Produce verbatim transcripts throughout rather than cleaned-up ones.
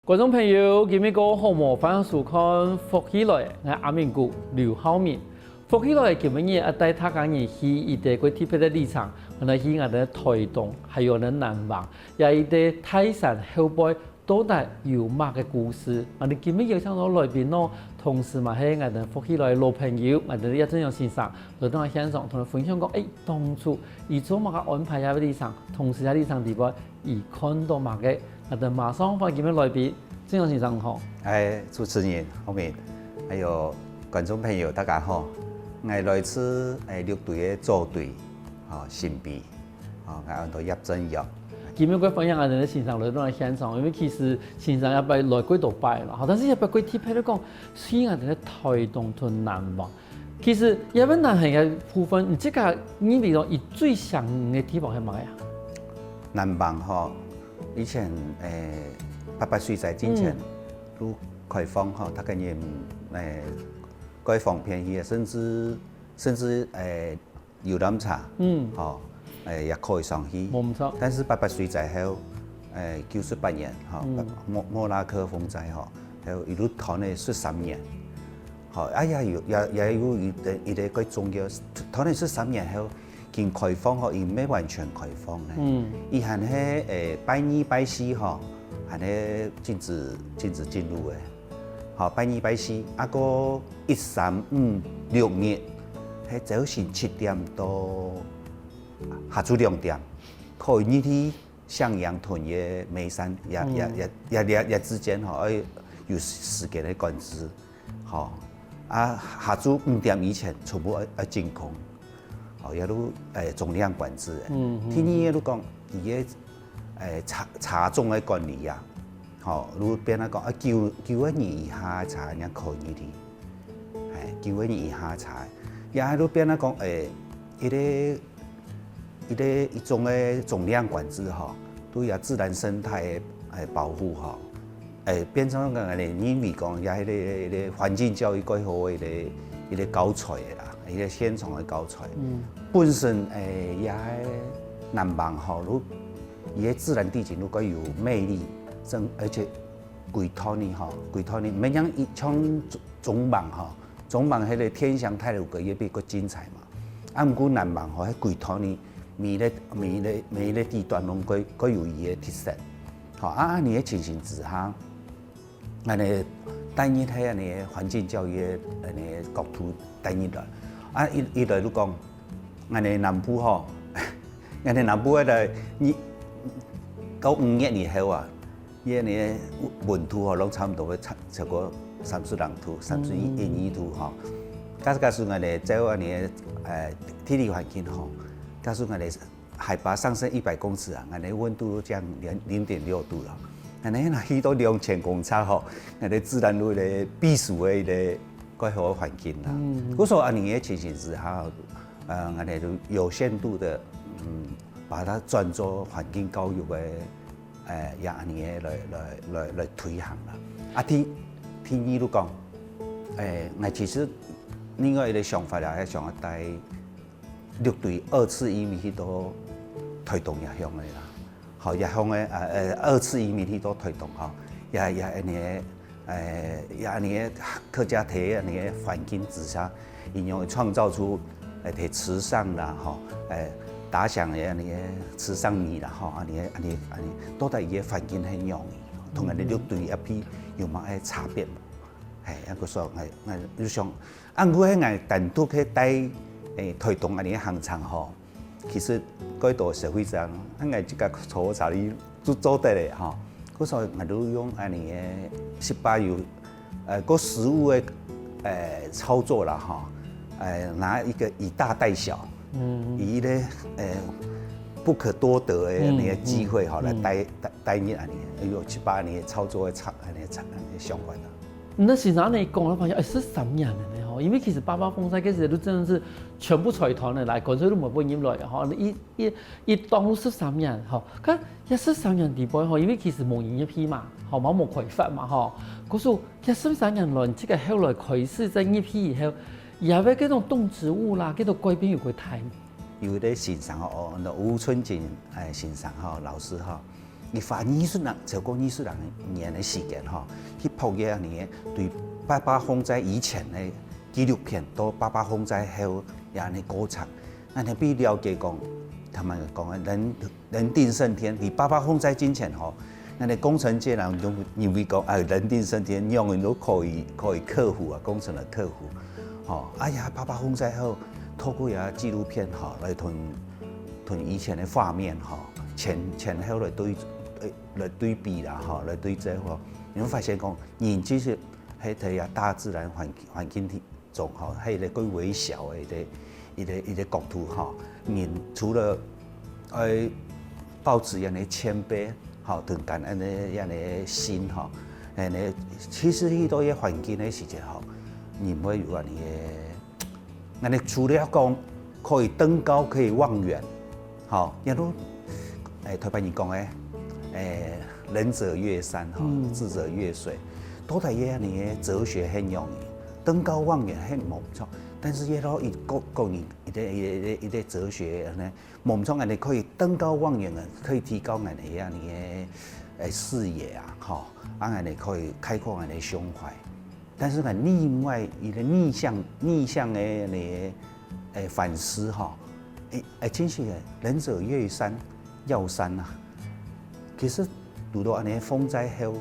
觀眾朋友，今晡日過好無？歡迎收看《福氣來》，𠊎阿明哥劉浩明。《福氣來》今晡日愛帶大家人去一個過特別个里程，𠊎等去𠊎等台東，還有𠊎等南橫，也一個大山後背到底有麼个故事？𠊎等今晡日邀請到來賓哦，同時嘛係𠊎等《福氣來》个老朋友，𠊎等葉振勇先生，來到現場同𠊎分享講，誒，當初佢做麼个安排這個里程，同時這里程裡背 佢看到麼个？𠊎等馬上歡迎今晡日來賓，振勇先生好。哎，主持人浩明，還有觀眾朋友，大家好。𠊎來自，哎，六堆个左堆，吼，新埤，吼，𠊎安到葉振勇。今晡日過歡迎𠊎等个先生來到現場，因為其實先生也擺來過多擺了，吼，但是也擺過特別个講，雖然𠊎等个台東同南橫， 其實，這位南橫个部分，你自家認為講，佢最像你个地方係麼个啊？南橫吼，以前，誒，八八水災進前，嗯。都開放吼，大家人，誒，蓋方便去，甚至，甚至，誒，遊覽車，嗯。吼，誒，也可以上去。無毋著。但是八八水災後，誒，九十八年，吼，嗯。莫，莫拉克風災吼，還有一路斷了十三年。 吼，啊，也有，也，也有一個，一個蓋重要，可能十三年後，緊開放吼，佢毋係完全開放呢。嗯。佢還係，誒，拜二拜四吼，還係禁止，禁止進入个。吼，拜二拜四，啊，過一三五六日，係朝晨七點到下晝兩點，可以入去向陽屯个梅山，也，也，嗯。也，也，也，也之間吼，愛有時間个管制。 吼，啊，下晝五點以前全部愛，愛淨空，吼，也都，誒，總量管制个。嗯，嗯。第二个，就講，佢个，誒，車，車種个管理啊，吼，就變啊講，啊，九，九个人以下个車，人家可以入去，誒，九个人以下个車，也就變啊講，誒，一個 一個，一種个總量管制吼，對啊自然生態个，誒，保護吼，誒，變成講𠊎等認為講，也係一個，一個環境教育蓋好个一個，一個教材个啦，一個現場个教材。嗯。本身，誒，也係南橫吼，就，佢个自然地景就蓋有魅力，真，而且規段呢吼，規段呢，毋係像一，像中，中橫吼，中橫該個天祥太魯閣也比較精彩嘛。 啊，毋過南橫吼，該規段呢，每個，每個，每個地段攏各，各有佢个特色。吼，啊，恁呢个情形之下，恁呢帶入去恁呢个環境教育个恁呢个角度帶入來。啊，一，一來就講，恁呢南部吼，恁呢南部个來，你，到五月以後啊， 佢个溫度吼，攏差毋多會超，超過三十零度，三十一、嗯。一二度吼。假，假使𠊎等照恁呢个，呃，地理環境吼，假使𠊎等海拔上升一百公尺啊，𠊎等溫度就降零，零點六度了。𠊎等若去到兩千公尺吼，𠊎等自然就有一個避暑个一個蓋好个環境啦。嗯。故所恁呢个情形之下，呃，𠊎等就有限度的，嗯，把它轉做環境教育个 誒，也恁呢个來，來，來，來推行啦。啊，第，第二就講，誒，𠊎其實另外一個想法啦，係想愛帶六堆二次移民去到台東這項个啦。好，這項个，呃，呃，二次移民去到台東吼，也，也恁呢个，誒，也恁呢个客家地恁呢个環境之下， 佢仰會創造出，誒，在池上啦，吼，誒，打響个恁呢个池上米啦，吼，恁呢个，恁呢，恁呢，到底佢个環境係仰仔，同𠊎等六堆一片有麼个差別無？嘿，啊，故所，𠊎，𠊎就想，啊，毋過𠊎單獨去帶，誒，台東恁呢个行程吼， 其實蓋多消費者，啊，𠊎自家坐車哩就做得了吼。故所𠊎就用恁呢个實把有，呃，个實物个，呃，操作啦吼，呃，拿一個以大帶小，嗯。以一個，呃，不可多得个那個機會吼，嗯，來帶，嗯。帶，帶入恁呢个，有實把恁呢个操作个場，恁呢个場，恁呢个相關个。 該先生你講个發現，誒，十三年了呢吼，因為其實八八風災該時就真的是全部財團的來，乾脆都無分入來吼，一，一，一當十三年吼，該這十三年裡背吼，因為其實無人入去嘛，吼，嘛無開發嘛吼，可是這十三年來，這個後來開始再入去以後，也有該種動植物啦，該種改變有幾大。有一個先生吼，哦，那吳春錦，誒，先生吼，老師吼，佢花二十零，超過二十零年个時間吼，去拍个恁呢个對八八風災以前个紀錄片，到八八風災後个恁呢過程，恁呢比了解講，他們講个人人定勝天，佢八八風災進前吼，恁呢工程界人都認為講，哎，人定勝天，樣樣都可以可以克服啊，工程來克服，吼，哎呀，八八風災後，透過啊紀錄片吼，來同同以前个畫面吼，前前後來對，呃，來對比啦吼，來對照吼，你會發現講，人其實係在啊大自然環環境中吼，係一個較微小个一個一個一個角度吼，人除了愛保持恁呢謙卑吼，同感恩个恁呢心吼，恁呢其實去到一個環境个時節吼，人會有恁呢个 恁呢除了講可以登高，可以望遠，吼，也都，哎，頭擺人講个，哎，仁者樂山，吼，嗯。智者樂水，到底个恁呢个哲學很容易，登高望遠很無錯，但是也都一個個人一個一個一個哲學呢，無錯，恁呢可以登高望遠个，可以提高恁呢个恁呢个，哎，視野啊，吼，啊，恁呢可以開闊恁呢胸懷。 但是呢，另外一個逆向逆向个呢，誒反思吼，誒誒，真是个，仁者樂山，樂山啊。其實，堵到恁呢風災後，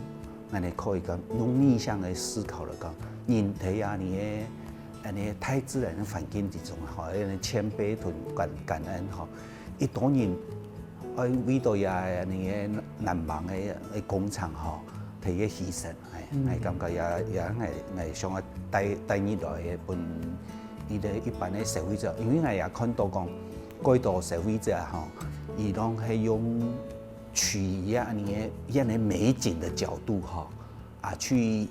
恁呢可以講用逆向个思考來講，人在恁呢个恁呢大自然个環境之中吼，恁呢謙卑同感感恩吼，一多人愛為到也恁呢个難忘个个工程吼，提个犧牲。 哎，嗯。𠊎感覺也也𠊎𠊎想愛帶帶入來个分一个一般个消費者，因為𠊎也看到講，過多消費者吼，佢攏係用取一个恁呢个恁呢个美景个角度吼，啊去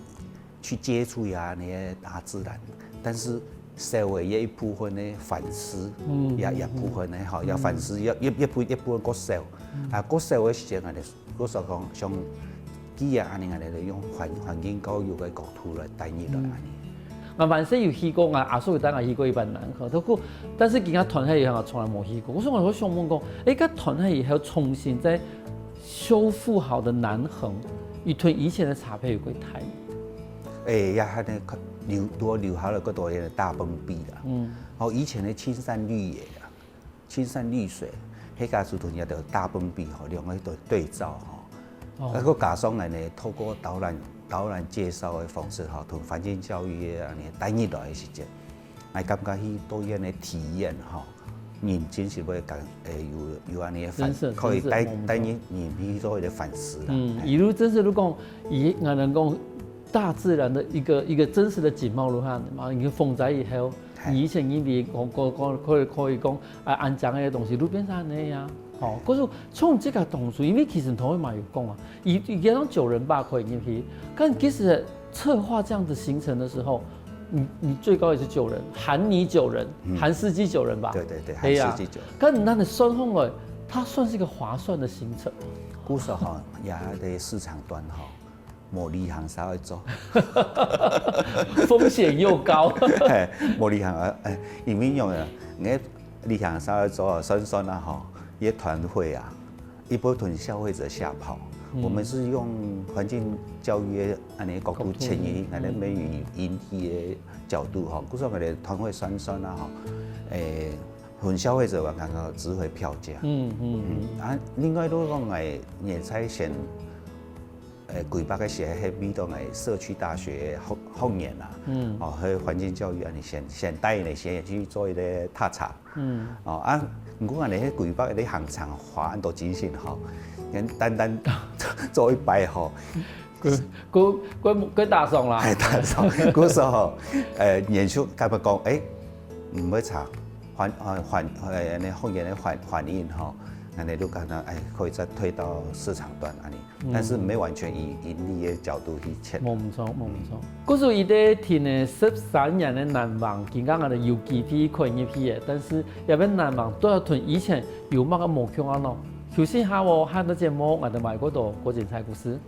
去接觸呀恁呢个大自然，但是少了一部分个反思，嗯，也也部分个吼，也反思，也也也部一部分較少，啊較少个時間啊， 故所講，像佢也恁呢，恁呢用環環境教育个角度來帶入來恁呢。𠊎還細有去過，𠊎阿叔有帶𠊎去過一擺南河，不過但是今下斷忒以後，𠊎從來無去過。故所𠊎想問講，誒，該斷忒以後重新再修復好的南河，佢同以前个差別有幾大？誒，也還呢留多留下了較多个大崩壁啦。嗯，哦，以前个青山綠野啊， 青山綠水，該家族同這个大崩壁吼，兩个對對照吼。哦，啊，再加上來呢，透過導覽導覽介紹个方式吼，同環境教育个恁呢帶入來个時節，𠊎感覺去到恁呢體驗吼，人真是會感誒有有恁呢个反，真是可以帶帶入人去做一个反思啦。嗯，一路真是如果以𠊎能講大自然个一个一个真實个景貌如何嘛，你看風災以後， 你以前認為講講講可以可以講啊恁靚个東西，就變成恁呢啊。吼，可是從這个當初，因為其實頭先嘛有講啊，佢佢讓九人罷課入去，但其實策劃這樣子行程的時候，你你最高也是九人，含你九人，含司機九人吧？對對對，含司機九人。但你那你算下來，它算是一個划算的行程。故所吼，也在市場端吼， 無旅行社愛做。風險又高。嘿，無旅行啊，誒，因為樣啊，你旅行社愛做啊，算算啊吼，一團會啊，一部分消費者嚇跑。我們是用環境教育的恁呢角度建議，恁呢美語引體的角度吼，故所𠊎等團會算算啊吼，誒，分消費者話剛剛值回票價。嗯嗯嗯。啊，另外都講誒，也在選 誒，規劃个時係為到𠊎社區大學學學員啊，嗯，哦，還有環境教育啊，你先先帶你先去做一個踏查，嗯，哦啊，毋過𠊎等該規劃个行程花恁多精神吼，人單單做一擺吼，佢佢佢佢打爽啦，還打爽，故所吼，誒，連續甲佢講，誒，毋會差，反誒反誒，恁呢學員个反反應吼，恁呢就感覺誒可以再推到市場端恁呢。 但是毋係完全以盈利个角度去切。無毋著，無毋著。故所佢个聽个十三年个難忘，今下𠊎等有機會看入去个，但是這个難忘都愛同以前有麼个無共樣呢？休息下哦，下个節目𠊎等還過多過精彩故事。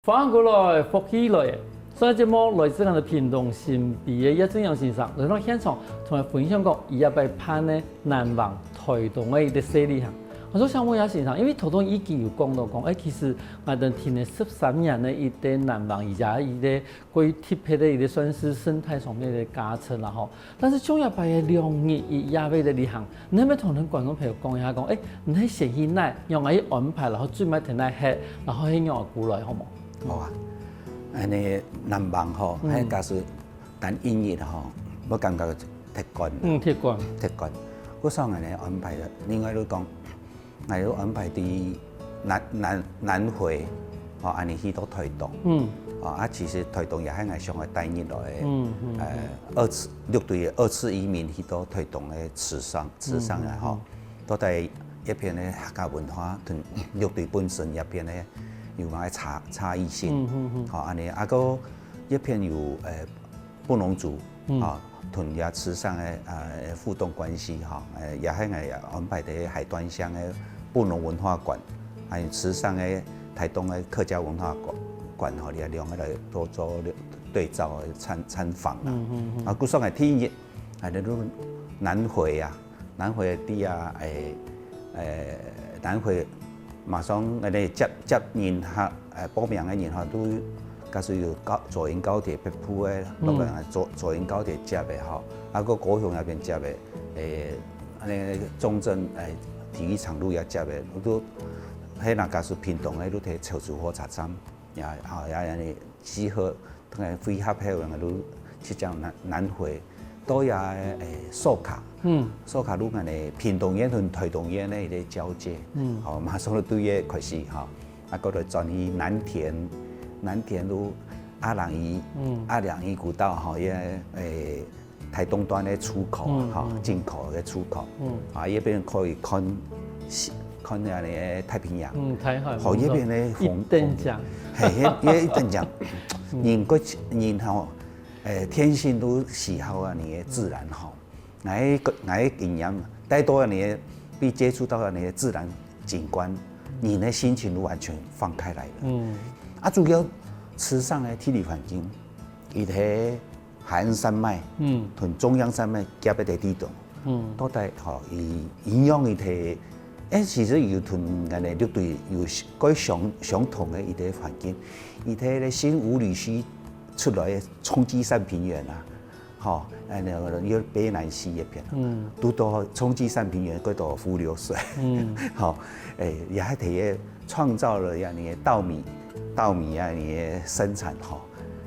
歡迎過來，福氣來了！上一節目來自𠊎等屏東新埤个葉正陽先生，來到現場同𠊎分享講，佢這擺辦个南橫、臺東个一個細旅行。𠊎就想問一下先生，因為頭先已經有講到講，誒，其實𠊎等停了十三年个一個南橫，佢這一個過特別个一個算是生態上面个加成啦吼。但是像這擺个兩日一夜个旅行，你係毋係同𠊎等觀眾朋友講一下講，誒，你係先去哪，仰般去安排，然後最尾停哪歇，然後係仰般過來，好無？ 好啊，恁呢南橫吼，嗯。該假使單一日吼，我感覺忒趕了。嗯，忒趕。忒趕。我想恁呢安排了，另外就講，𠊎有安排對南，南，南迴，吼，恁呢去到臺東。嗯。哦，啊，其實臺東也係𠊎想愛帶入來个，嗯，嗯，呃，嗯。二次，六堆的二次移民去到臺東个池上，池上啊，嗯，嗯，吼。嗯。 到底這片个客家文化同六堆本身這片个有麼个差，差異性？嗯，嗯，嗯。吼，恁呢，啊，還有這片有，呃，布農族，嗯。吼，同這池上个，呃，互動關係，吼，呃，也係𠊎也安排在海端鄉个布農文化館，還有池上个臺東个客家文化館，館吼，這兩個來做，做對照个參，參訪啦。嗯，嗯，嗯。啊，故所个第一日，啊，就南迴啊， 南迴个地啊，誒，誒，南迴馬上恁呢接，接人客，誒，報名个人吼，都假使有高，左營高鐵北部个，嗯。當然啊，左，左營高鐵接个吼，啊，過高雄那邊接个，誒，恁呢中正，誒，體育場路也接个，都，該若假使屏東个，都在潮州火車站，也，吼，也恁呢集合，當然會合後，然後都去到南，南迴， 到這个，誒，壽卡。嗯。壽卡路恁呢屏東縣同臺東縣个一個交界。嗯。吼，馬上就對該開始吼。啊，過來轉去南田，南田路阿良伊，嗯。阿良伊古道吼，該，誒，臺東端个出口啊，嗯，吼，嗯。進口个出口。嗯。啊，這片可以看，看恁呢太平洋。嗯，台海。吼，這片个風，一等獎。風景。嘿，該，該一等獎。嗯。人過，人吼， 誒，天性都喜好恁呢个自然吼。𠊎个，𠊎个經驗，帶多恁呢个，被接觸到恁呢个自然景觀，人个心情都完全放開來了。嗯。啊，主要池上个地理環境，佢係海岸山脈，嗯。同中央山脈夾个地段，嗯。到底吼，佢影響佢个，誒，其實有同𠊎等六堆有較相，相同个一個環境，佢係新武里溪出來个沖積扇平原啊。 吼，恁呢，又卑南溪這片，嗯。堵到沖積扇平原，蓋多伏流水。嗯。吼，誒，也還特別創造了恁呢稻米，稻米啊，恁呢生產吼。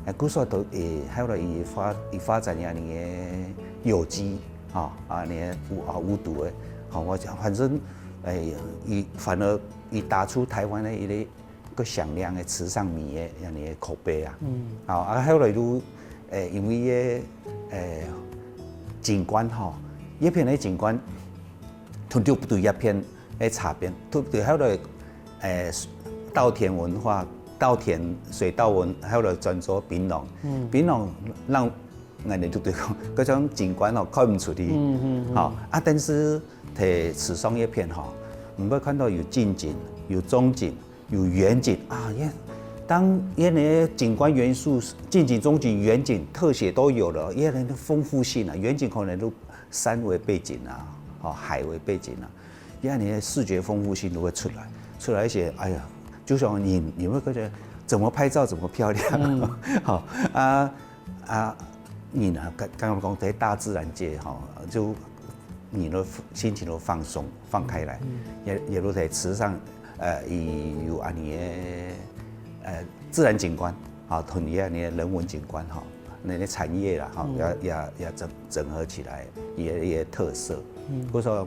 誒，故所都，誒，後來佢發，佢發展恁呢有機，吼，啊，恁呢無，啊，無毒个，吼，𠊎講，反正，誒，佢反而佢打出臺灣个一個 較響亮个池上米个恁呢个口碑啊。嗯。吼，啊，後來就，誒，因為个，誒，景觀吼，這片个景觀，同六堆這片个差別，六堆後來，誒，稻田文化，稻田水稻文，後來轉做檳榔。嗯。檳榔讓 𠊎等就對講，該種景觀吼，看毋出去。嗯，嗯，嗯。吼，啊，但是在池上這片吼，你會看到有近景、有中景、有遠景啊，也，當這个景觀元素，近景、中景、遠景特寫都有了，這个豐富性啊，遠景可能都山為背景啊，吼，海為背景啊，這个視覺豐富性都會出來，出來一些，哎呀，就像你，你會覺得怎麼拍照怎麼漂亮，嗯。吼，啊， 啊，人啊，剛，剛剛講在大自然界吼，就你的心情都放鬆，放開來，嗯。也，也都在池上，呃，佢有恁呢个，呃，自然景觀，吼，同你恁呢个人文景觀，吼，恁呢產業啦，吼，嗯。也，也，也整，整合起來，也，也特色。嗯。故所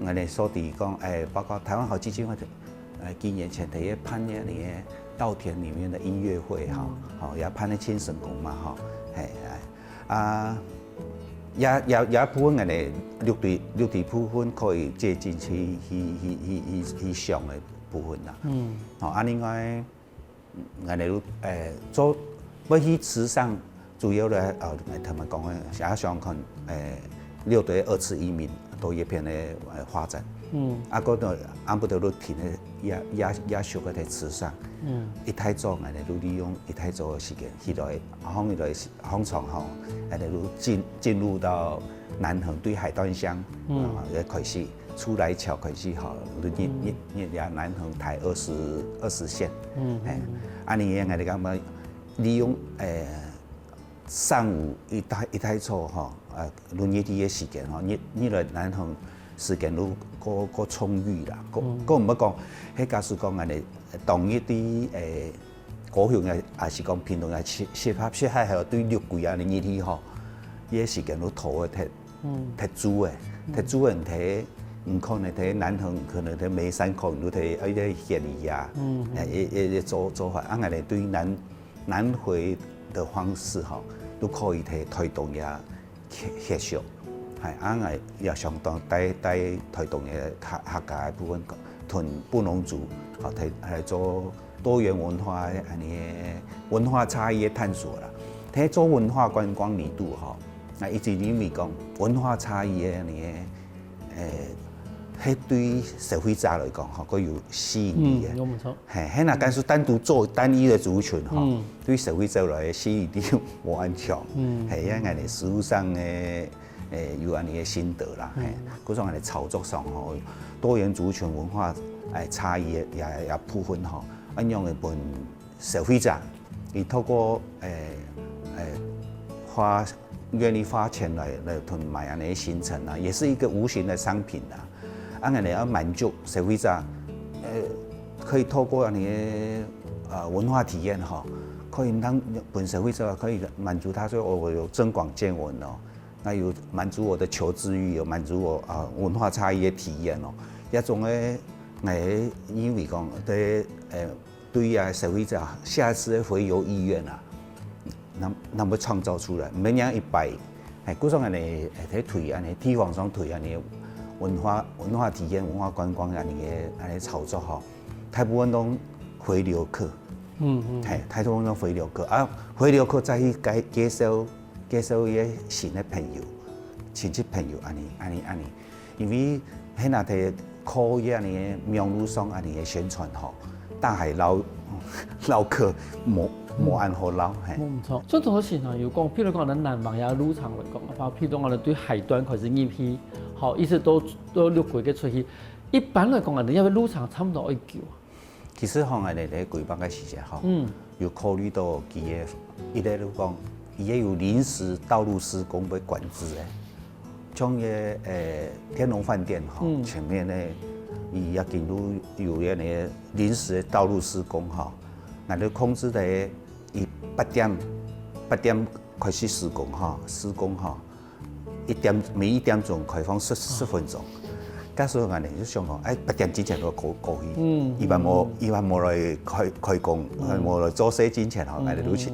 ，𠊎等所知講，誒，包括臺灣好基金會，呃，幾年前佢也辦了你个稻田裡面的音樂會，吼，嗯。吼，也辦了盡成功嘛，吼，嘿，哎。 啊，也，也，也部分恁呢，六堆，六堆部分可以借鏡去，去，去，去，去，去想个部分啦。嗯。吼，啊，另外，恁呢，誒，做，愛去池上，主要个，呃，頭先講个，想，想看，誒，六堆二次移民到這片个，呃，發展。嗯，啊，過到暗晡頭就停个夜夜夜宿个在池上，嗯，一大早，𠊎等就利用一大早个時間起來，䟘起來䟘床吼，𠊎等就進進入到南橫對海端鄉，嗯，啊，也開始出來橋開始吼，就日日日夜南橫台二十二十線，嗯，哎，啊，你也𠊎等感觉利用，哎， 上午一大一大早吼，呃，輪日个時間吼，日日來南橫時間都過過充裕啦，過過毋好講，迄假使講安尼，當日的誒高雄啊，還是講屏東啊，適適合適合係對六月安尼日去吼，伊个時間都拖个忒忒久誒，忒久誒，忒毋可能忒南橫，可能忒梅山可能都忒啊，一个歇一下，誒，一一一做做法，啊，安尼對南 南回的方式吼，都可以在台東也歇歇宿。係，啊，𠊎也相當帶帶台東的客客家的部分，同布農族吼，來來做多元文化的安尼文化差異的探索啦。在做文化觀光旅途吼，啊一直認為講文化差異的安尼 誒，係對消費者來講吼，較有吸引力个。嗯，有無錯。嘿，係若假使單獨做單一个族群吼，嗯，對消費者來个吸引力無恁強。嗯，係，因為𠊎等實務上个，誒，有安尼个心得啦。嘿，嗯，故所𠊎等操作上吼，多元族群文化誒差異也也部分吼，恁樣个分 消費者，佢透過誒誒花願意花錢來來同買安尼个行程啊，也是一個無形的商品啊。啊，𠊎等要滿足消費者，呃，可以透過安尼个呃文化體驗吼，可以讓分消費者可以滿足他說，哦，我有增廣見聞哦，那有滿足我的求知慾，有滿足我啊、呃文化差異的體驗哦。這種个，誒，因為講對誒 對啊，消費者下次个回流意願啊，那那麼創造出來，毋免講一擺，哎，故所安尼，哎，在推安尼地方上推安尼文化文化體驗、文化觀光安尼个安尼操作吼，大部分都回流客，嗯嗯，嘿，大部分都回流客啊，回流客再去介介紹介紹一个新的朋友、親戚朋友安尼安尼安尼。 因為現在在靠這樣个網路上安尼个宣傳吼，大概撈撈客無無恁好撈，嘿。無毋著，這種事情啊，有講，譬如講，咱南橫這路程來講个話，譬如講，咱對海端開始入去，吼，一直到到六月个出去，一般來講啊，你這个路程差不多愛久啊。 其實吼，𠊎等咧規劃个時節吼，嗯，有考慮到佢个，一个就講，佢个有臨時道路施工被管制个，像个誒天龍飯店吼，嗯，前面呢，佢已經有有个那个臨時的道路施工吼，𠊎等控制在佢八點八點開始施工吼，施工吼， 一點每一點鐘開放十十分鐘。假使𠊎等就想講，哎，八點之前都過過去，嗯，一般無一般無來開開工，無來做事進前吼，𠊎等就去，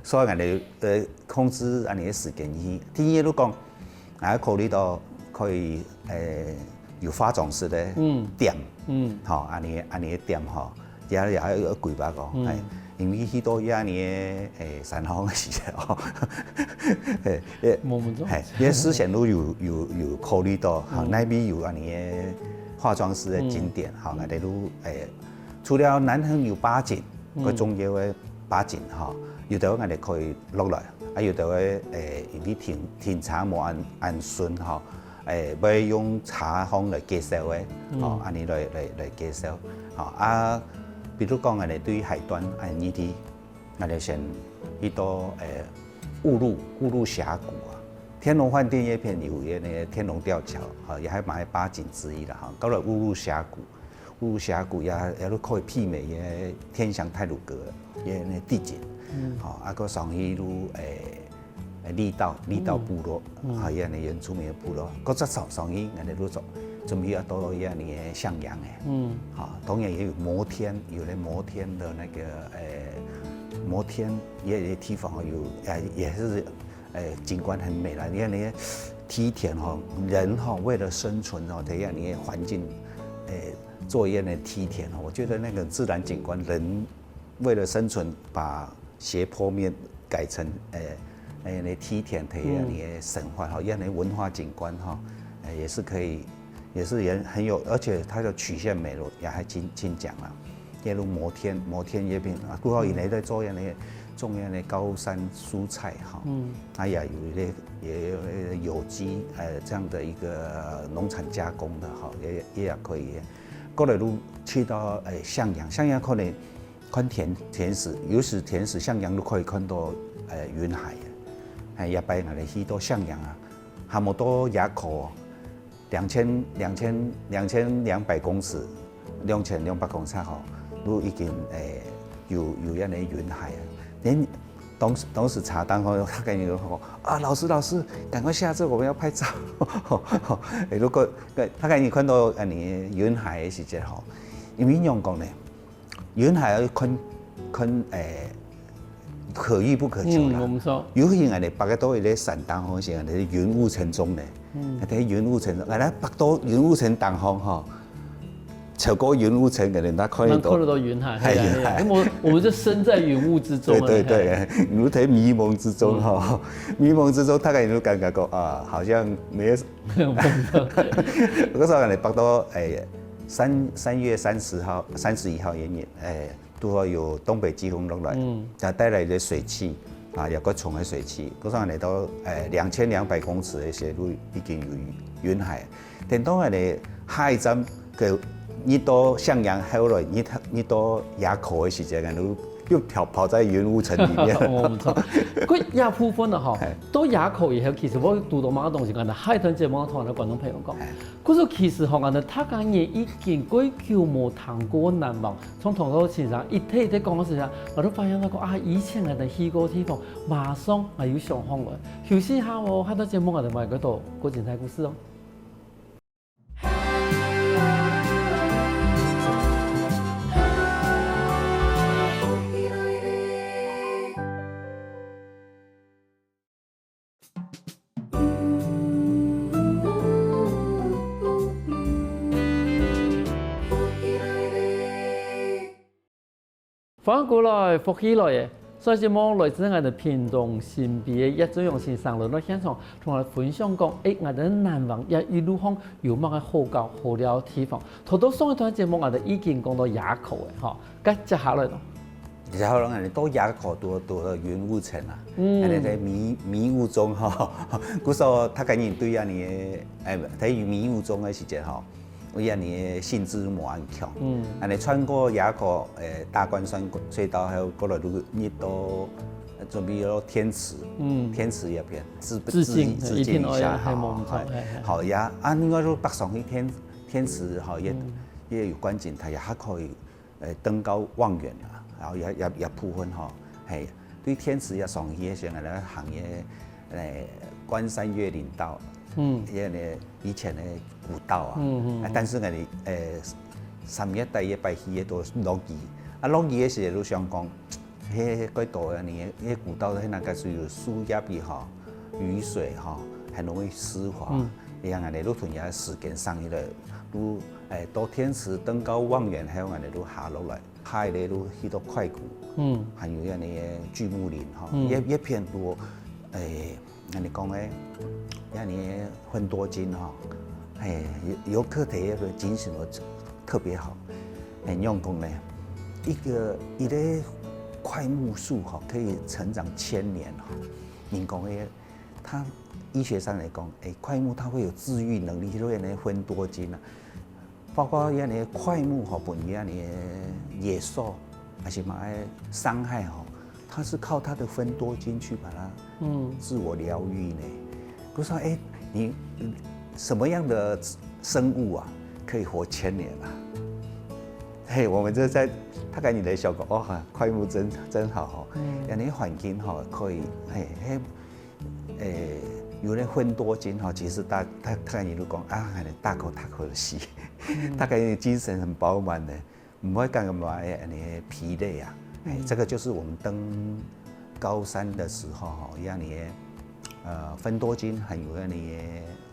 所以𠊎等呃控制安尼个時間去。第二就講，𠊎考慮到可以誒有化妝師个店，嗯，吼，安尼安尼个店吼， 也也有規劃哦，嗯，哎，因為去到遐呢，誒，山項个時節哦，誒，誒，無問題，嘿，因為事先都有有有考慮到，哈，嗯，那邊有安尼个化妝師个景點，哈，嗯，𠊎等都，誒，除了南橫有八景，嗯，个重要个八景哈，有的𠊎等可以落來，啊，有的誒，因為停停車無恁恁順哈， 誒，會用車項來介紹个，吼，安尼來來來介紹，吼，啊，比如講，安尼對海端，安尼去，𠊎等先去到誒烏鹿烏鹿峽谷啊，天龍飯店那片有个那个天龍吊橋，吼，也還蠻八景之一啦，吼，到了烏鹿峽谷， 烏鹿峽谷也也都可以媲美个天祥太魯閣个那地景，吼，啊，閣上去就誒誒綠島綠島部落，吼，也係原住民个部落，閣再上上去，𠊎等就準準備要到遐个向陽个，吼，當然也有摩天，有个摩天的那个誒摩天，也有地方有也也是 誒，景觀很美啦。你看那些梯田吼，人吼為了生存吼，在那些環境，誒，做一樣的梯田吼，我覺得那個自然景觀，人為了生存，把斜坡面改成誒誒那梯田，培養那些生活吼，一樣的文化景觀吼，誒，也是可以也是也很有，而且它的曲线美也還真真靚啊。例如摩天摩天月餅啊，過後以前在做樣的種樣的高山蔬菜哈，嗯，它也有一些也有有机呃这样的一个农产加工的哈，也也也可以。过来路去到诶向阳，向阳可能看天天时，有时天时向阳都可以看到诶云海，哎，也拜俺们去到向阳啊，还没到垭口哦。两千两千两千两百公尺，两千两百公尺吼，都已经诶有有样的云海啊。连当时当时查单吼，他跟你说啊，老师老师，赶快下车，我们要拍照。如果他给你看到啊，你云海的时节吼，因为仰讲呢，云海要看看诶。可遇不可求啦。嗯，我们说，有些人呢，北个到一个山顶，好像呢云雾层中呢，嗯，在云雾层中，哎，北到云雾层顶方哈，超过云雾层，可能他看得到，能看得到云海，哎，云海。我我们就身在云雾之中，对对对，你在迷蒙之中哈，迷蒙之中，大概你就感觉讲啊，好像没有。我说呢，北到哎三三月三十号、三十一号也也哎。 拄好有东北季风落來，嗯，佢帶來个水氣啊，有个重个水氣，故所呢到誒兩千兩百公尺个斜度已經有雲海。等到呢下一站个日到向陽後來，日日到垭口个時間，就又跑跑在雲霧層裡面。哦，毋錯。佢這部分啊，吼，到垭口以後，其實𠊎堵到麼个東西，𠊎下一段節目同𠊎个觀眾朋友講。故所其實吼，𠊎大家也已經幾久無聽過南王 像唐國先生一提一提講个時節，𠊎都發現到講啊，以前𠊎等去過地方，馬上𠊎又想起來。休息一下哦，下段節目𠊎等還有過多過精彩故事哦。歡迎過來，福氣來了！上節目來自𠊎等屏東新埤个葉俊榮先生來到現場，同𠊎分享講，誒，𠊎等南王這一路項有麼个好搞好尞个地方。頭到上一段節目𠊎等已經講到垭口了吼，該接下來呢？ 然後呢，到垭口堵堵到雲霧層啊，嗯，恁樣个迷迷霧中吼，故所大家人對恁樣个，誒，在迷霧中个時間吼，有恁樣个興致無恁強。嗯，恁樣穿過垭口，誒，大關山隧道，還有過來路日到，準備到天池，嗯，天池那片致致敬致敬一下哈。好呀，啊，另外就北上去天天池哈，也也有觀景台，也還可以 誒，登高望遠啊，然後也也也部分吼，嘿，對天池也上去个時候，來行个，誒，關山越嶺道，嗯，因為以前个古道啊，嗯嗯，啊，但是呢，誒，三月底一擺去个都落雨，啊，落雨个時候就想講，嘿，該道个呢，个古道个那個是有樹葉个吼，雨水吼，很容易濕滑，嗯，一樣啊，你路途也時間上去了，路 誒，到天池登高望遠，還有恁樣就下落來，下一個就去到快谷，嗯，還有恁樣个巨木林吼，嗯，也也偏多，誒，恁樣講誒，恁樣个芬多精吼，誒，遊遊客體驗个精神特別好，誒，仰講呢，一個一個檜木樹吼，可以成長千年吼，人講个，他醫學上來講，誒，檜木它會有治癒能力，就係那芬多精啊。 包括恁樣个檜木吼，分恁樣个野獸，還是麼个傷害吼，它是靠它的芬多精去把它，嗯，自我療癒呢。不是說，誒，你什麼樣的生物啊，可以活千年啊？嘿，我們這在大概你的小狗哦，檜木真真好吼，嗯，恁樣个環境吼，可以，嘿嘿。 誒，有人芬多精吼，其實大大大家都講啊，恁樣大口大口的吸，大概精神很飽滿的，毋會感覺麼个恁樣疲累啊。誒，這個就是我們登高山的時候吼，讓你的呃芬多精還有讓你的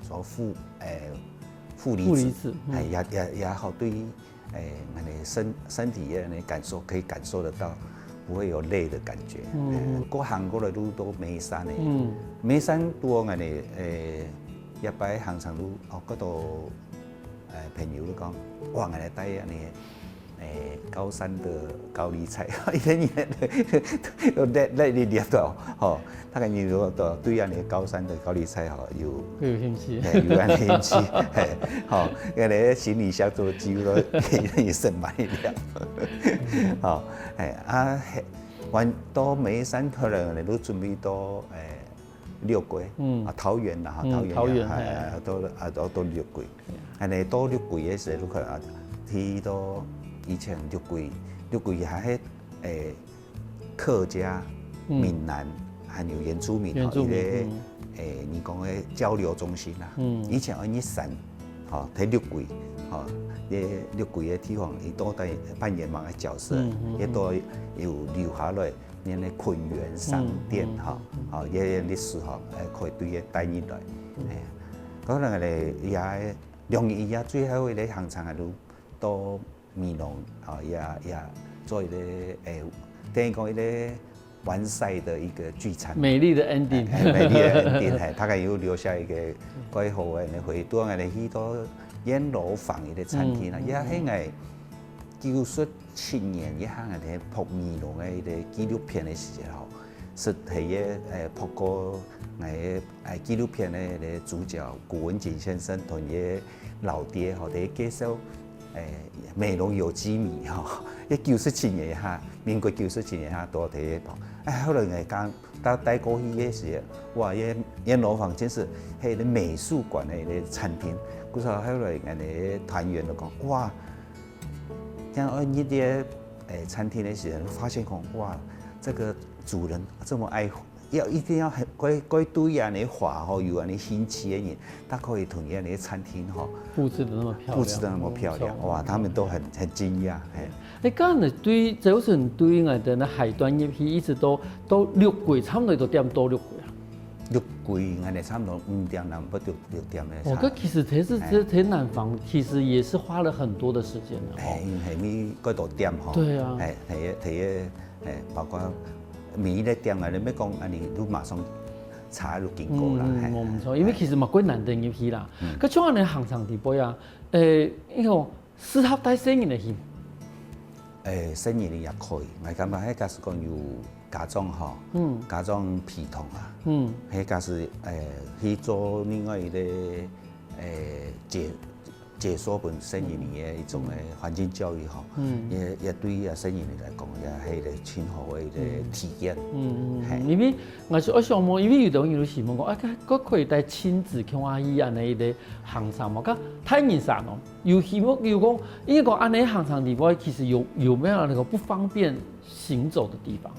說負誒負離子，負離子，嗯，誒也也也好對 誒，恁樣身身體个恁樣感受可以感受得到，不會有累的感覺。嗯，誒，過行過个路都眉山誒，嗯，眉山都恁樣誒，一擺行山路哦，該都呃，朋友就講，哇，𠊎來帶恁呢，誒，高山的高麗菜，一天一天都來來你掠到，吼，大概你如果到對啊，你高山的高麗菜吼，有有興趣。嘿，有恁興趣，嘿，吼，因為行李箱做幾乎都也是滿一了，吼，嘿，啊，嘿，完到眉山可能你都準備到，誒，六月，嗯啊，桃園啦，哈，嗯桃園，桃園哎，嘿到啊到到六月，安尼到六月的時候，你看啊，去到以前六月，六月還係誒客家、嗯閩南，還有原住民吼，原住民一个嗯誒，你講个交流中心啦，嗯以前安尼山，吼，在六月，吼，這六月的地方，伊到底扮演麼个角色？嗯嗯也都有留下來，恁个崑原商店嗯嗯吼，吼，這歷史吼，誒，可以對佢帶入來，哎，可能咧也兩日以後最後一个行程啊，就到美濃，吼，也也做一个誒，等於講一个完賽的一个聚餐。美麗的 ending。哎，美麗的 ending，嘿，大概有留下一个蓋好个回憶。當然去到閻羅房一个餐廳啊，嗯也係𠊎九十七年一下个拍美濃个一个紀錄片的時候，係第一誒拍過𠊎个誒紀錄片的一个主角古文景先生同佢老爹吼，在介紹誒美濃有機米吼，一九十七年一下，民國九十七年一下到第一拍。哎，後來𠊎講 到帶過去个時，哇，這閻羅房真是係美術館个一个餐廳。故所後來𠊎个團員都講，哇，像二一个誒餐廳个時，發現講，哇，這个主人這麼愛，要一定要很該該對恁呢畫吼，有恁呢興趣个人，他可以同恁呢餐廳吼，布置得那麼漂亮，布置得那麼漂亮，哇，他們都很很驚訝，嘿。哎，剛才對，這有時對𠊎等个海端入去，一直都都六季，差不多都點到六季啊。六季，𠊎等差不多五點零不六六點个。哦，這其實這是這這南方其實也是花了很多的時間的哦。哎，因為該多點吼。對啊哎，第一第一，哎，包括每一个點啊，你要講啊，你都馬上查都經過啦，嗯，嘿無毋錯，因為其實嘛，較難得入去啦。嗯可像恁呢行程底背啊，誒，因為適合帶細人个去。誒，細人也可以，𠊎感覺迄假使講有家長吼，嗯家長陪同啊，嗯，迄假使誒去做另外一个誒解解說本細人个一種个環境教育吼，嗯也也對啊細人來講，也係一个真好个一个體驗。嗯嘿嗯，因為我是我想問，因為有的人有時問講，啊，該該可以帶親子去阿姨恁呢一个行程嘛？該太人山哦，有希望有講，因為講恁呢行程底背，其實有有沒有那個不方便行走的地方？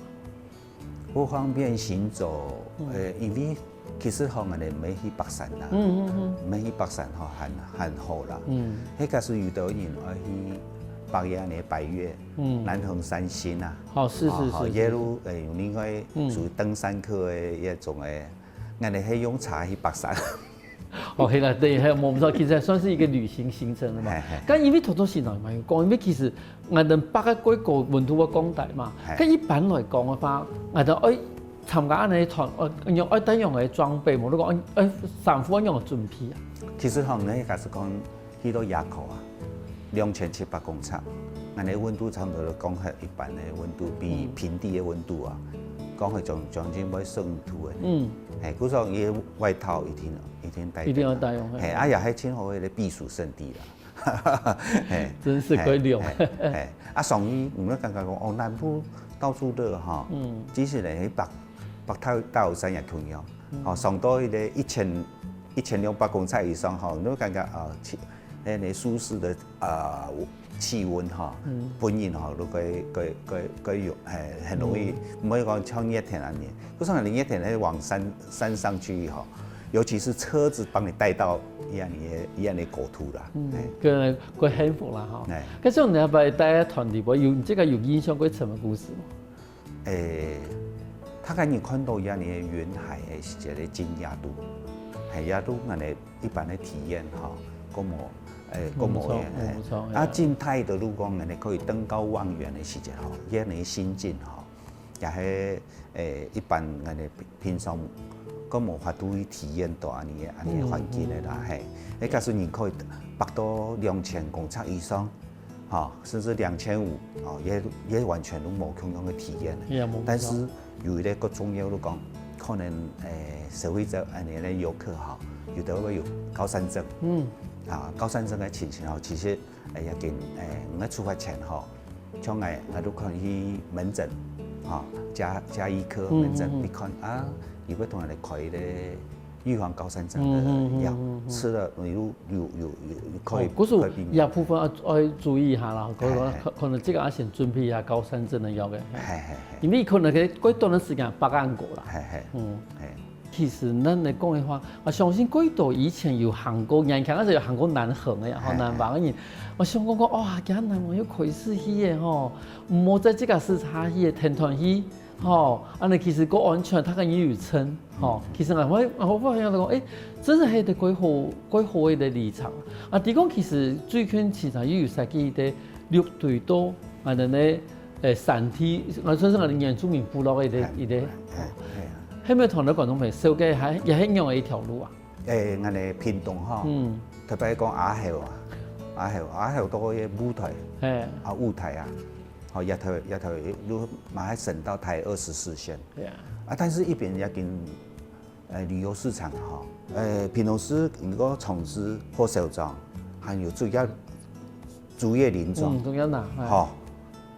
不方便行走，呃，因為其實吼，𠊎等毋係去北山啦，嗯嗯嗯毋係去北山吼，還還好啦。嗯迄假使有兜人愛去北野个百岳，嗯南橫三星啊，好，是是哦吼是是耶路，誒，有另外嗯屬於登山客个一種誒，𠊎等係用車去北山。哦，係啦，對，還有我們知道，其實還算是一個旅行行程了嘛嘿嘿。但因為頭頭先嘛有講，因為其實𠊎等北个過高溫度个降低嘛嘿，該一般來講个話，𠊎等愛參加恁呢團，愛用愛帶用个裝備，無論講愛愛衫褲愛用个準備啊。其實吼，你假使講去到野口啊，兩千七百公尺，恁呢溫度差不多講係一般个溫度，比嗯平地个溫度啊，講係將將近會十五度个。嗯，嘿，故所伊个外套一定一定帶。一定要帶用嘿嘿，啊也係真好个避暑勝地啦。嘿，真是可以用。嘿，嘿，啊，上去你會感覺講，哦，南部到處熱哈，嗯其實呢，北北大大武山也同樣，哦，上到一个一千一千兩百公尺以上哈，你會感覺啊，氣，那个舒適的啊氣溫哈，嗯本人哈，都可以可以可以可以有，嘿，很容易，毋會講像熱天啊你，不是你熱天呢往山山上去哈，尤其是車子幫你帶到一樣的一樣的國土啦，嗯哎，个个幸福啦哈。哎。可是我們要不要帶團體，我有這個有印象過什麼故事嗎？誒，大概你看到一樣的雲海的時節的驚訝度，係也都恁呢一般的體驗哈，講無，誒，講無無錯嘅，無錯誒，啊，靜態的路講恁呢可以登高望遠的時節吼，一樣的心境吼，也係誒一般恁呢平常个無法度去體驗到恁樣个恁樣个環境个啦，嘿。誒，假使人口達到兩千公尺以上，吼，甚至兩千五，哦，也也完全都無共樣个體驗。也無共樣。但是有一個較重要，就講可能誒消費者恁樣个遊客吼，有的會有高山症，嗯，啊，高山症个情形吼，其實誒要緊誒，你出發前吼。 像𠊎，𠊎都可能去門診，吼，家家醫科門診，嗯嗯嗯。你看啊，佢會同你開一個預防高山症的藥，嗯嗯嗯嗯嗯。吃了你有有有有有可以哦，可是可以避免。這部分要要注意一下啦，可能嘿嘿。可可能這個要先準備一下高山症的藥个，嘿。嘿嘿嘿。因為可能佢過短个時間，八個月過啦。嘿嘿。嗯。嘿。 其實咱來講个話，啊，相信幾多以前有行過，年輕个時候有行過南橫个呀，吼，嘿，南橫个人，我想講講，哇，今南橫又開始去个吼，毋好再自家駛車去个，天天去，吼，恁樣其實較安全，大家也有撐，吼。其實𠊎會，𠊎會發現講，誒，真係係一個幾好，幾好个一個里程。啊，對講其實最近市場又有設計一個六堆到，啊，恁樣个 誒，山地，𠊎算是𠊎等原住民部落个一個，嘿，一個，嘿，嘿啊。係毋係同你觀眾朋友紹介，還也係仰个一條路啊？誒，𠊎等屏東吼，嗯。特別講阿猴啊，阿猴，阿猴到个霧台，嘿。啊，霧台啊，吼，也頭也頭路嘛還省到台二十四線。對啊。啊，但是一邊也緊 呃，旅遊市場吼，呃，屏東市如果從事火燒庄，還有竹葉竹葉林庄，嗯，竹葉林，哎。吼，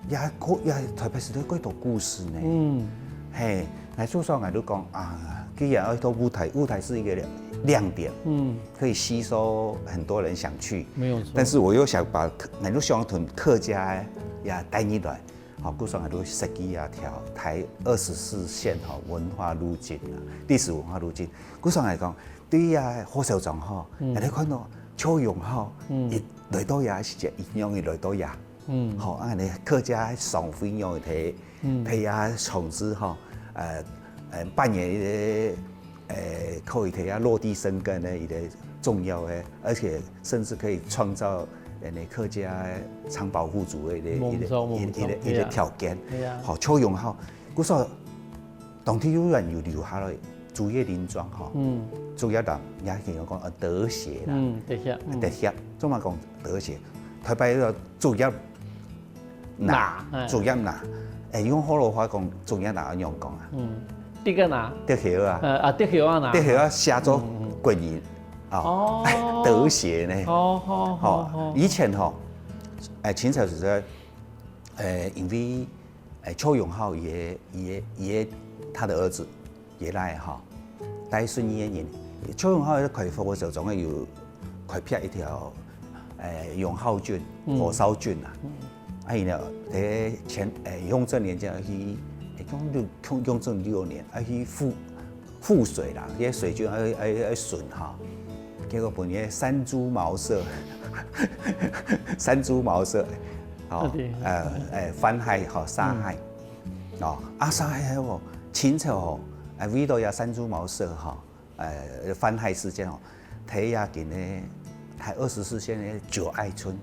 也可也特別係有幾多故事呢。嗯。嘿，來，所以𠊎就講啊，既然愛到霧台，霧台是一個亮亮點，嗯。可以吸收很多人想去。沒有錯。但是我又想把客，𠊎就想同客家也帶入來。 吼，故所𠊎都設計一條台二十四線吼文化路徑啊，歷史文化路徑。故所來講，對於啊火燒庄吼，嗯。𠊎等看到邱永好，嗯。佢來到這時節，佢仰般來到這。嗯。吼，啊，𠊎等客家上分用个，嗯。佢啊從事吼，呃，呃，扮演一個 誒，可以在這落地生根个一個重要个，而且甚至可以創造人家客家長保護族个一個，一個，夢想，一個，一個，夢想，一個條件。對啊。好，邱永好，故所當地有人有留下來，竹葉林庄吼，嗯。竹葉林，也可以講，呃，德協啦。嗯，德協，嗯。德協，做麼講德協？特別个竹葉 林，林，哎。竹葉林。誒，用學老話講，竹葉林仰般講啊？嗯，竹葉林。竹葉啊。呃，啊，竹葉啊，林。竹葉啊，寫做嗯，嗯。國語啊。哦。德協呢。哦，好，好，好，好。以前吼，誒，清朝時代，誒，因為，誒，邱永好佢个，佢个，佢个，他的兒子 佢个倈仔吼，戴順義个人，邱永好開火燒庄个有開闢一條，誒，永好圳、嗯。火燒圳啊。嗯。啊，然後在前，誒，永正年間去，誒，永正，永正六年，啊，去覆，覆水啦，該水圳愛，愛，愛巡吼。結果分該山豬茅舍，山豬茅舍，吼，啊，對。呃，誒，番害吼，殺害。嗯。 哦，啊，殺害哦，清朝哦，誒，為了這山豬茅舍吼，誒，番害事件哦，在這間个，在二十四線个舊愛村，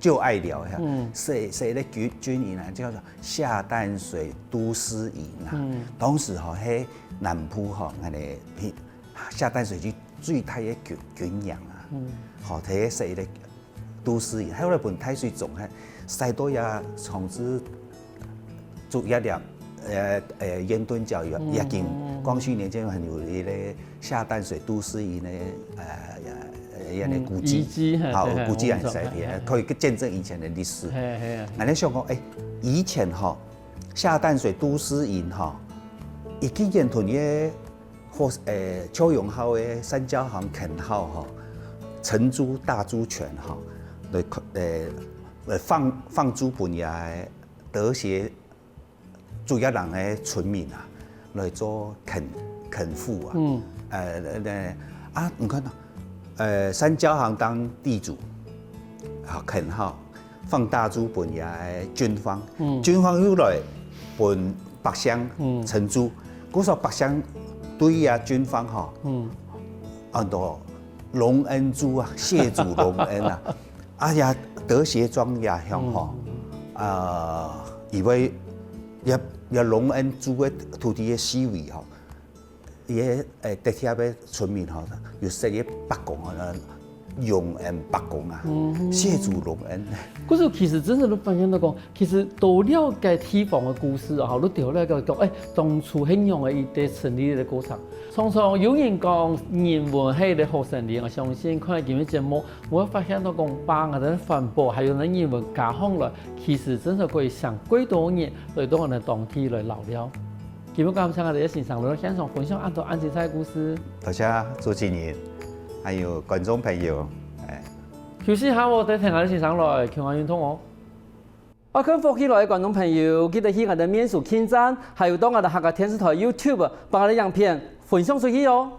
舊愛寮遐，嗯。設，設一個軍，軍營啊，叫做下淡水都司營啊。嗯。當時吼，該南部吼，𠊎等下淡水區最大个軍，軍營啊，嗯。吼，在該設一個 都司營，後來分大水沖忒，徙到這從事竹葉林，呃，呃，煙墩角也，嗯，也緊，嗯，嗯。光緒年間還有一個下淡水都司營个，呃，呃，一個古蹟，嗯，遺蹟，嘿，好，對，嘿，古蹟還在那邊，我們講，嘿，嘿。可以見證以前的歷史。嘿，嘿，嘿。𠊎等想講，誒，以前吼，下淡水都司營吼，已經煙墩个 或，誒，邱永好个山椒行坑口吼，承租大豬權吼，來，誒，來放，放租分這个德協竹葉林个村民啊，來做墾，墾戶啊。嗯。誒，誒，啊，你看到，誒，山椒行當地主，啊，坑口， 放大豬分這个軍方，嗯。軍方又來分百姓，嗯。承租。故所百姓對這軍方吼，嗯。安到隆恩豬啊，謝主隆恩啊。啊，這德協庄這鄉吼，嗯。啊，因為這，這隆恩豬个土地个四圍吼，佢个誒，特別个村民吼，有設一伯公吼，用恩伯公啊，謝祖隆恩。故所其實真正都發現到講，其實多了解地方个故事吼，都多了解講，誒，當初係仰个一個成立个過程。常常有人講人文係一個好生理，我相信看今日節目，會發現到講，把𠊎等環保還有人文加上來，其實真正可以想幾多人來到𠊎等當地來尞尞。 今日感謝𠊎等个先生來到現場分享恁多恁精彩个故事。多謝主持人，還有觀眾朋友，哎。休息下，𠊎等聽𠊎等先生來，共下運動哦。愛看福氣來个觀眾朋友，記得去𠊎等面書網站，還有到𠊎等客家電視台YouTube，幫𠊎等影片分享出去哦。